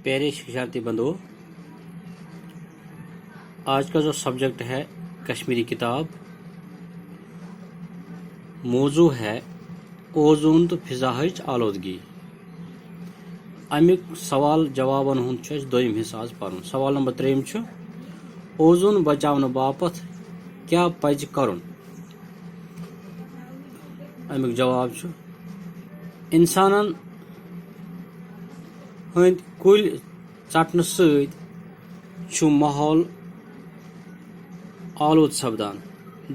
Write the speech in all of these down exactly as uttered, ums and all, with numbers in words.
پیارے شکشارتی بندو، آج کا جو سبجیکٹ ہے کشمیری کتاب، موضوع ہے اوزون تہٕ فضاہٕچ آلودگی۔ اَمیُک سوال جوابن ہُنٛد چھُ اَسہِ دوٚیِم حصہٕ آز پَرُن۔ سوال نمبر ترٛیٚیِم چھُ، اوزون بچاونہٕ باپتھ کیٛاہ پَزِ کرُن؟ اَمیُک جواب چھُ، اِنسانن ہٕنٛدۍ کُلۍ ژٹنہٕ سۭتۍ چھُ ماحول آلود سپدان،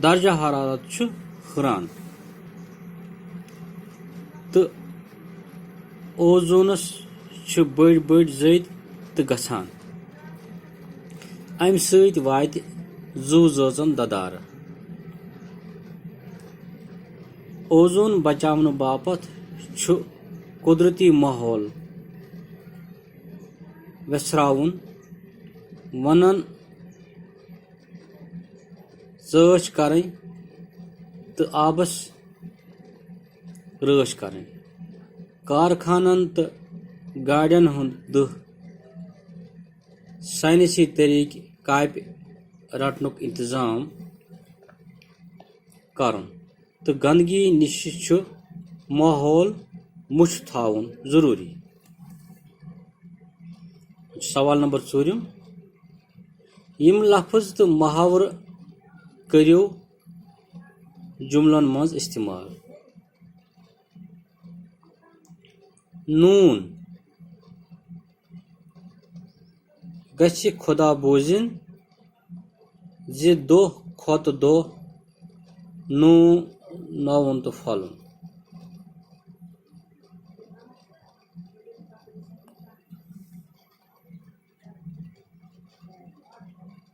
درجہ حرارت چھُ ہُران تہٕ اوزونس چھِ بٔڑۍ بٔڑۍ زٔدۍ تہٕ گژھان۔ اَمہِ سۭتۍ واتہِ زُو زٲژن ددارٕ۔ اوزون بچاونہٕ باپتھ چھُ قدرتی ماحول ویژھراوُن، وَنَن ژٲچھ کرٕنۍ تہٕ آبس رٲچھ کرٕنۍ۔ کارخانن تہٕ گاڑٮ۪ن ہُنٛد دٕہ ساینسی طریقہٕ کاپہِ رٹنُک انتظام کرُن تہٕ گندگی نِش چھُ ماحول مُچھ تھاوُن ضروٗری۔ سوال نمبر ژوٗرِم، یِم لفظ تہٕ محاورٕ کٔرِو جملن منٛز استعمال۔ نوٗن، گژھِ خۄدا بوٗزِن زِ دۄہ کھۄتہٕ دۄہ نوٗن نوُن تہٕ پھۄلُن۔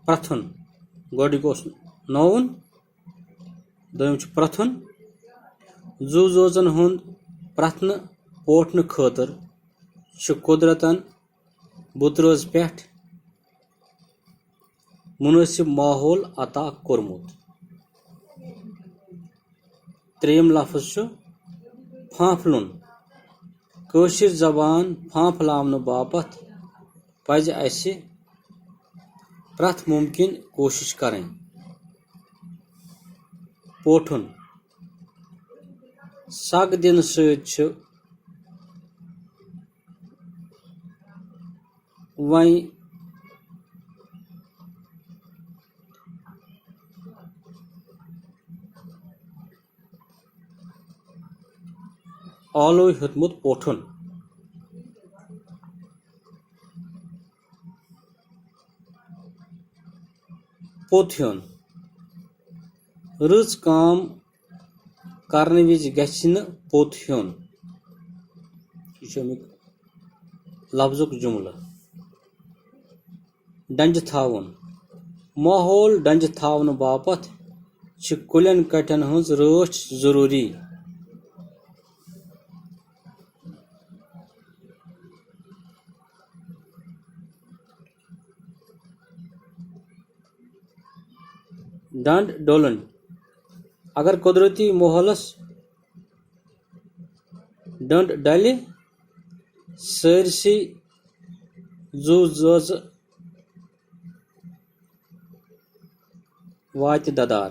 پرٛتھُن، گۄڈٕنیُک اوس نوُن، دوٚیِم چھُ پرٛتھُن۔ زُو زٲژن ہُنٛد پرٛتھنہٕ پوٹھنہٕ خٲطرٕ چھُ قۄدرتن بُترٲژ پٮ۪ٹھ مُنٲسِب ماحول عطا کوٚرمُت۔ ترٛیٚیِم لفظ چھُ پھانٛپھلُن۔ کٲشِر زبان پھانٛپھلاونہٕ باپتھ پزِ اسہِ پرٛٮ۪تھ مُمکِن کوٗشِش کرٕنۍ۔ پوٹھُن۔ سگ دِنہٕ سۭتۍ چھُ وۄنۍ آلو ہیوٚتمُت پوٹھُن۔ پوٚت ہیوٚن۔ رٕژ کٲم کرنہٕ وِزِ گژھِ نہٕ پوٚت ہیوٚن۔ یہِ چھُ اَمیُک لفظُک جملہٕ۔ ڈنجہِ تھاوُن۔ ماحول ڈنجہِ تھاونہٕ باپتھ چھِ کُلٮ۪ن کٹٮ۪ن ہٕنٛز رٲچھ ضروٗری۔ ڈنڈ ڈولن۔ اگر قدرتی ماحولس ڈنڈ ڈلہِ، سٲرسٕے زُو زٲژٕ واتہِ ددار۔